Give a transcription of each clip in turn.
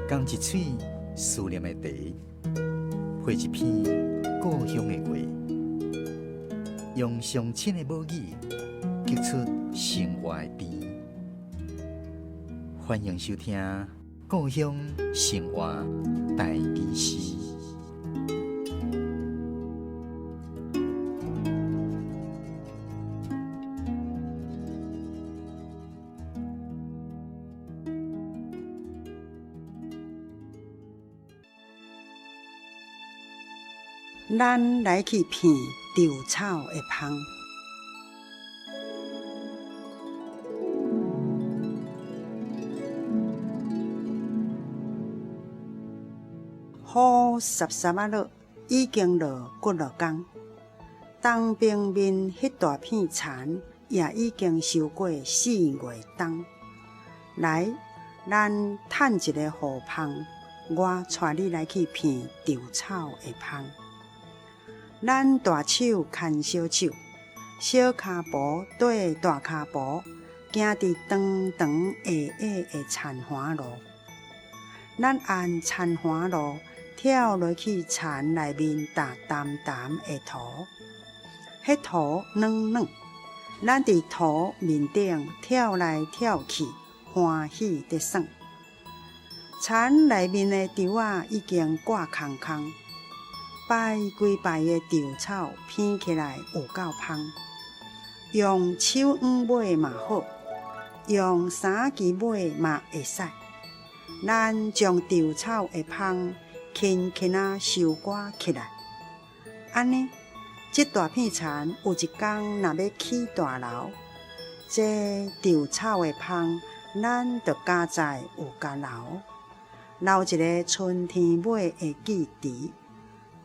仝一喙思念的茶，配一篇故鄉的話，用上親的母語，激出生活的甜。歡迎收聽《故鄉生活台語詩》。咱來去鼻稻草的芳。雨潲潲仔落，已經落幾落工。東平面彼大片田也已經收過四月冬。來，咱趁一个雨芳，我帶你來去鼻稻草的芳。咱大手牽小手，小跤步綴大跤步，行佇長長矮矮的田環路。咱按田環路跳落去田內面沓澹澹的土，彼土軟軟，咱佇土面頂跳來跳去，歡喜得耍。田內面的稻仔已經掛空空，排規排的稻草鼻起來有夠芳，用手癢買嘛好，用三支買嘛會使。咱將稻草的芳輕輕仔收割起來，按呢，這大片田有一工若欲起大樓，這稻草的芳，咱就佳哉有共留，留一个春天尾的記憶，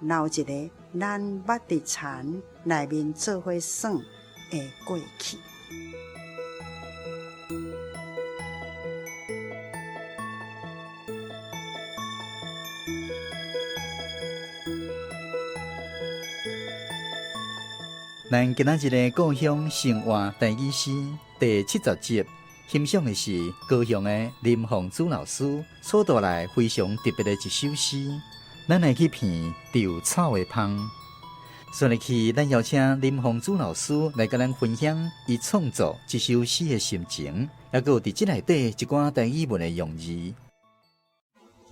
留一个咱捌佇田內面做伙耍的過去。咱今仔日的故鄉生活台語詩第70集，欣賞的是高雄的林鳳珠老師所帶來非常特別的一首詩。咱來去鼻稻草的芳。接落去，咱邀請林鳳珠老師來佮咱分享伊創作這首詩的心情，抑閣有佇這內底一寡台語文的用字。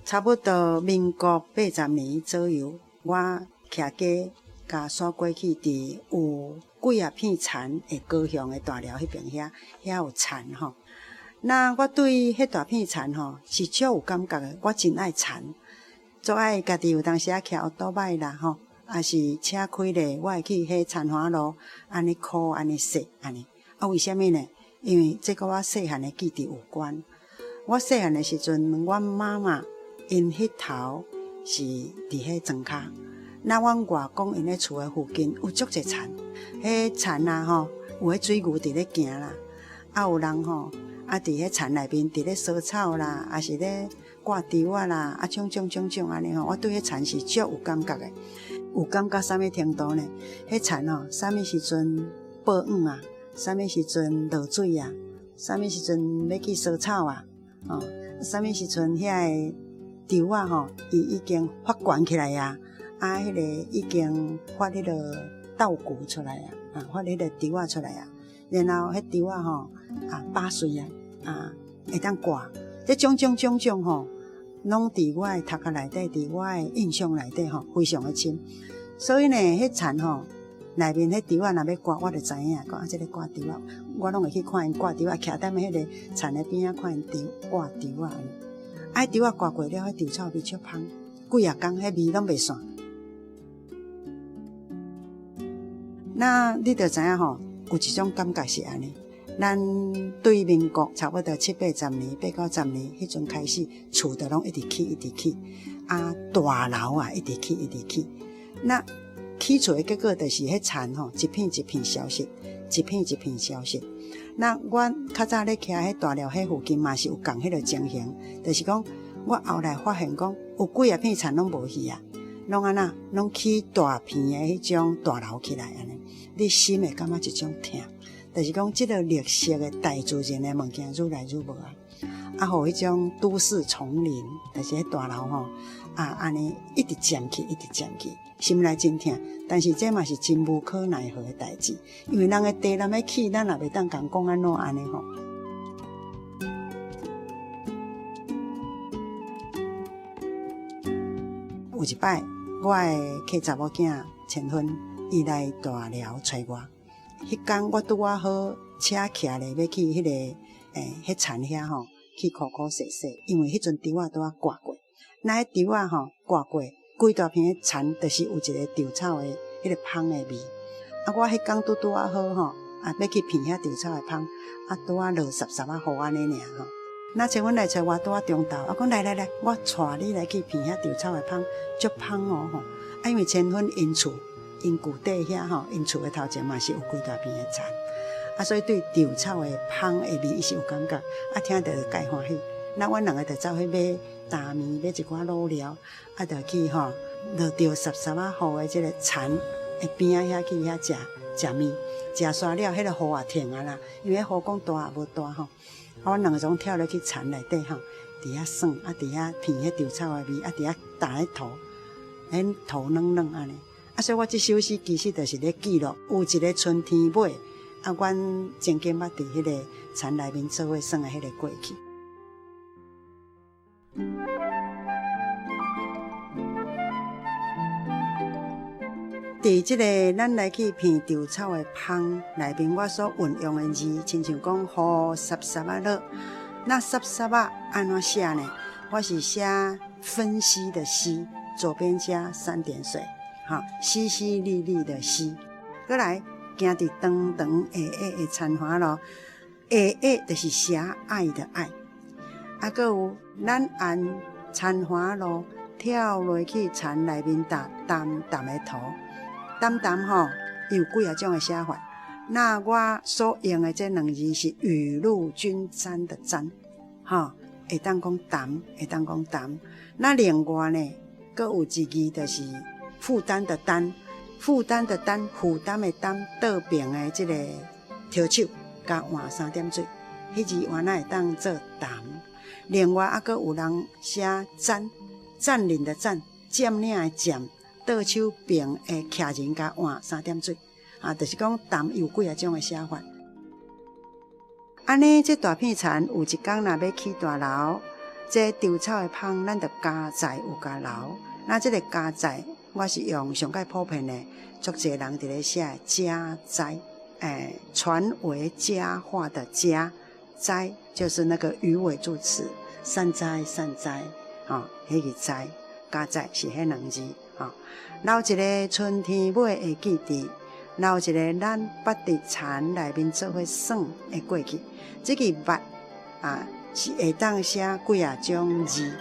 差不多民國80年左右，我騎機共徙過去，佇有幾仔片田的高雄的大寮彼爿遐，遐有田吼。那我對彼大片田吼是足有感覺的，我真愛田，足愛家己有當時仔騎歐多擺啦吼，抑是車開咧，我會去彼田環路按呢箍按呢踅按呢。啊，為啥物呢？因為這佮我細漢的記憶有關。我細漢的時陣，阮媽媽𪜶彼頭是佇彼莊跤。那阮外公𪜶的厝的附近有足濟田，彼田啊吼，有彼水牛佇咧行啦，啊有人吼啊佇彼田內面佇咧芍草啦，抑是咧掛稻仔啦，啊種種種種按呢吼，我對彼田是足有感覺的。有感覺啥物程度呢？彼田吼，啥物時陣播種啊，啥物時陣落水啊，啥物時陣欲去芍草啊，吼，啥物時陣遐個稻仔吼，伊已經發懸起來啊。啊，彼个已經發彼个稻穀出來啊，啊，發彼个稻仔出來啊，然後彼稻仔吼啊，饱穗啊，啊，會當掛，這種種種種吼，攏佇我的頭殼內底，佇我的印象內底吼，非常的深。所以呢，彼田吼內面彼稻仔若欲掛，我就知影講啊，這个掛稻仔，我攏會去看𪜶掛稻仔，徛踮彼个田的邊仔看𪜶稻掛稻仔。啊，彼稻仔掛過了，彼稻草味足芳，幾仔工彼味攏袂散。那你就知影吼，有一種感覺是按呢。咱對民國差不多七八十年、八九十年彼陣開始，厝就攏一直起，一直起，啊，大樓啊，一直起，一直起。那起厝的結果就是彼田吼，一片一片消失，一片一片消失。那阮較早咧徛彼大寮彼附近嘛是有仝彼个情形，就是講我後來發現講有幾仔片田攏無去啊。攏按怎，攏起大片的彼種大樓起來按呢，你心會感覺一種疼，就是講這个綠色的大自然的物件愈來愈無啊。啊，予彼種都市叢林，就是彼大樓吼，啊，按呢一直佔去，一直佔去，心內真疼。但是這嘛是真無可奈何的代誌，因為人的地若欲起，咱也袂當共講按怎按呢吼。有一擺，我的契查某囝千芬，伊來大寮揣我，彼工我拄仔好車徛咧，欲去彼個彼田遐吼。去苦苦洗洗，因為彼陣稻仔拄仔割過，那彼稻仔吼割過，規大片的田，就是有一個稻草的彼個芳的味。啊，我彼工拄拄仔好吼，啊，欲去闻遐稻草的芳，啊，拄仔落濕濕仔雨按呢爾吼。那千芬來揣我拄仔中晝，啊，講來來來，我帶你來去闻遐稻草的芳，足芳哦吼。啊，因為千芬𪜶厝，𪜶舊底遐吼，𪜶厝的頭前嘛是有規大片的田。啊，所以對稻草的芳的味，伊是有感覺，啊，聽著就蓋歡喜。那阮兩个就走去買擔麵，買一寡滷料，啊，就去吼落著濕濕仔雨的這个田的邊仔遐去遐食食麵，食煞了，彼个雨也停啊啦，因為彼雨講大也無大吼。啊，阮兩个總跳落去田內底吼，佇遐耍，啊，佇遐闻彼稻草的味，啊，佇遐踏彼土，彼土軟軟按呢。啊，所以我這首詩其實就是咧記錄，有一个春天尾。啊，阮曾經捌佇彼个田內面做伙耍的彼个過去。佇這个咱來去闻稻草的芳內面，我所運用的字，親像講雨濕濕仔落，那濕濕仔按怎寫呢？我是寫分析的析，左邊加三點水，哈，淅淅瀝瀝的淅，閣來。行佇長長矮矮的田環路，矮矮就是狹隘的隘。啊，閣有咱按田環路跳落去田內面踏澹澹的土，澹澹吼，伊有幾仔種的寫法。那我所用的這兩字是雨露均沾的沾，吼，會當講澹，會當講澹。那另外呢，閣有一字就是負擔的擔。負擔的擔，負擔的擔，倒爿的這个提手，共換三點水，彼字原來會當做澹。另外猶閣有人寫佔，佔領的佔，佔領的佔，倒手爿的徛人共換三點水，啊，就是講澹有幾仔種的寫法。按呢，這大片田有一工若欲起大樓，這稻草的芳，咱就加載有共留。那這个加載。我是用上蓋普遍的，足濟人佇咧寫佳哉，傳為佳話的佳哉，就是那個魚尾助詞，善哉善哉，吼，彼个哉，佳哉是彼兩字，吼。留一个春天尾會記佇，留一个咱捌佇田內面做伙耍的過去。這个捌啊，是會當寫幾仔種字，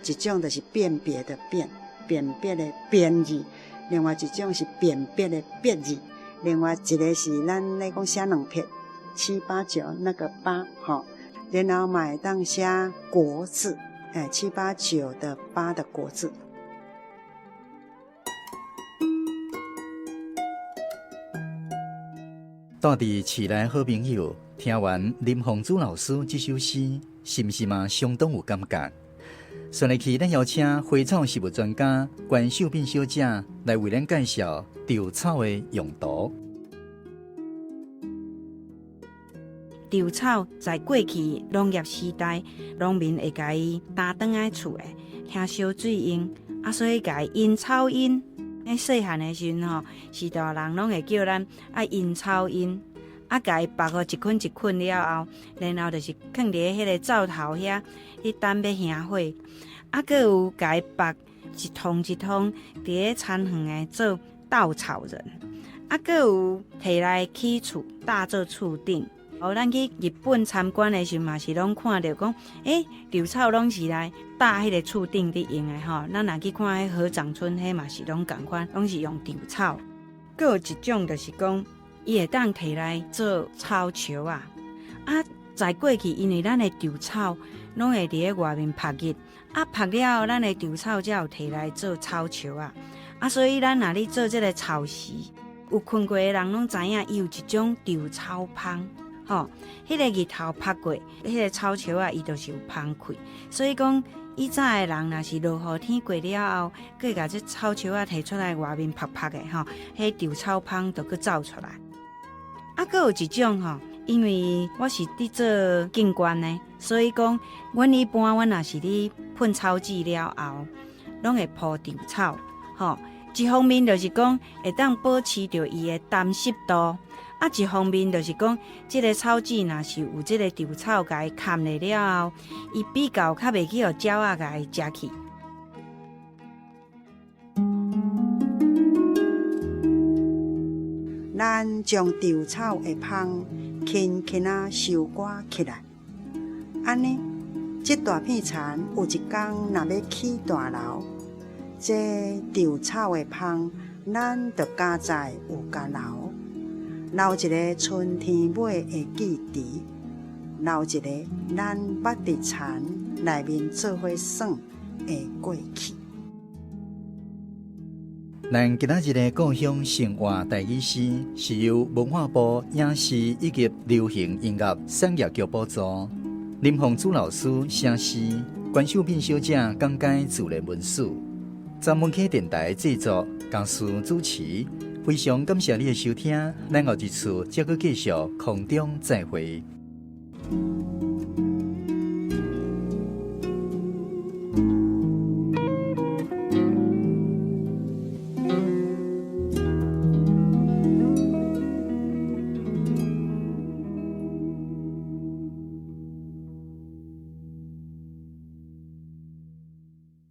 一種就是辨別的辨。辨別的辨字，另外一種是辨別的別字，另外一个是咱咧講寫兩撇，七八九那個八吼，然後嘛會當寫國字，七八九的八的國字。住佇市內好朋友，聽完林鳳珠老師這首詩，是毋是嘛相當有感覺？紲落去，咱邀請花草植物專家關秀敏小姐來為咱介紹稻草的用途。稻草在過去農業時代，農民會共伊擔轉來厝的，遐燒水用，啊，所以共伊引草引。咧細漢的時陣吼，是大人攏會叫咱愛引草引。啊，共伊縛予一捆一捆了後，然後就是囥佇咧彼个灶頭遐，咧等欲燃火。啊，閣有共伊縛一筒一筒，佇咧田園的做稻草人。啊，閣有提來起厝，搭做厝頂。哦，咱去日本參觀的時陣嘛是攏看著講，欸，稻草攏是來搭彼个厝頂佇用的吼。咱若去看彼合掌村，彼嘛是攏仝款，攏是用稻草。閣有一種就是講，伊會當提來做草石仔。啊，在過去，因為咱的稻草攏會佇咧外面曝日，啊，曝了後，咱的稻草才有提來做草石仔。啊，所以咱若咧做這个草席，有睏過的人攏知影，伊有一種稻草芳。吼，彼個日頭曬過，彼個草梢仔，伊就是有芳氣。所以講，以早的人若是落雨天過了後，閣共這草梢仔提出來外面曝曝的吼，彼稻草芳就閣走出來。啊，閣有一種吼，因為我是佇做景觀的，所以講，阮一般阮若是咧噴草劑了後，攏會鋪稻草，吼。一方面就是講會當保持著伊的乾濕度，啊，一方面就是講，這个草劑若是有這个稻草共伊崁咧了後，伊比較較袂去予鳥仔共伊食去。咱將稻草的芳輕輕仔收割起來，按呢，這大片田有一工若欲起大樓，這稻草的芳，咱就佳哉有共留，留一个春天尾的記憶，留一个咱捌佇田內面做伙耍的過去。咱今仔日的故鄉生活台語詩，是由文化部影視以及流行音樂產業局補助，林鳳珠老師寫詩，關秀敏小姐講解自然文史，曾文溪電台製作，江思主持。非常感謝你的收聽，咱後一次再閣繼續空中再會。